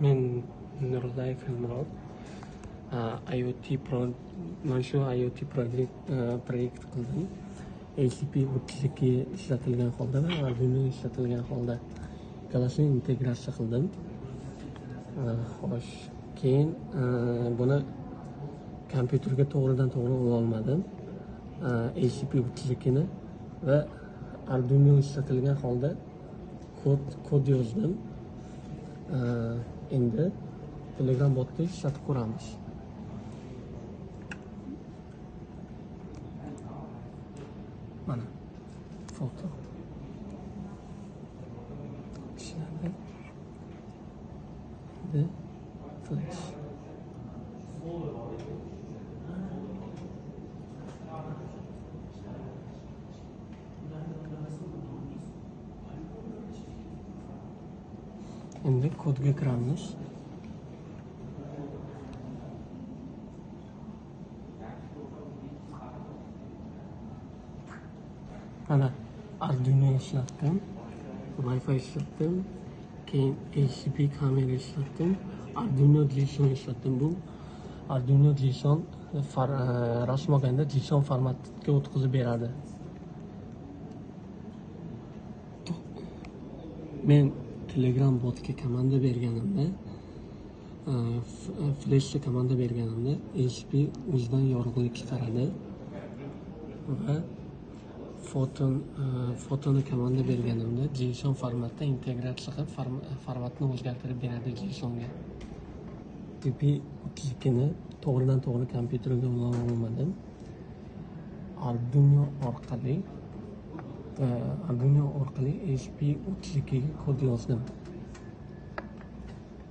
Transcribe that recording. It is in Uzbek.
Men Nurulayev Elmurod. IoT Pro, mana shu IoT proyekt qildim. ESP32 ishlatilgan holda va Arduino ishlatilgan holda ikkalasini integratsiya qildim. Xo'sh, keyin buni kompyuterga to'g'ridan to'g'ri ula olmadim. ESP32 ni va Arduino ishlatilgan holda kod yozdim. Endi Telegram botda ishlatib ko'ramiz. Mana foto ishladi. Endi flash. Endi kodga kiramiz. Mana Arduino ishlatdim, Wi-Fi ishlatdim, keyin LCD kamera ishlatdim, Arduino JSON ishlatdim. Bu Arduino JSON rasm olganda JSON formatga o'tkazib beradi. Men Telegram botga komanda berganimda, flashga komanda berganimda ESP o'zidan yorug'lik chiqaradi va fotoni komanda berganimda JSON formatda integratsiya qilib formatni o'zgartirib beradi JSONga. ESP32 ni to'g'ridan to'g'ri kompyuterga ulana olmadim. Arduino orqali ESP32 ga kod yozdim.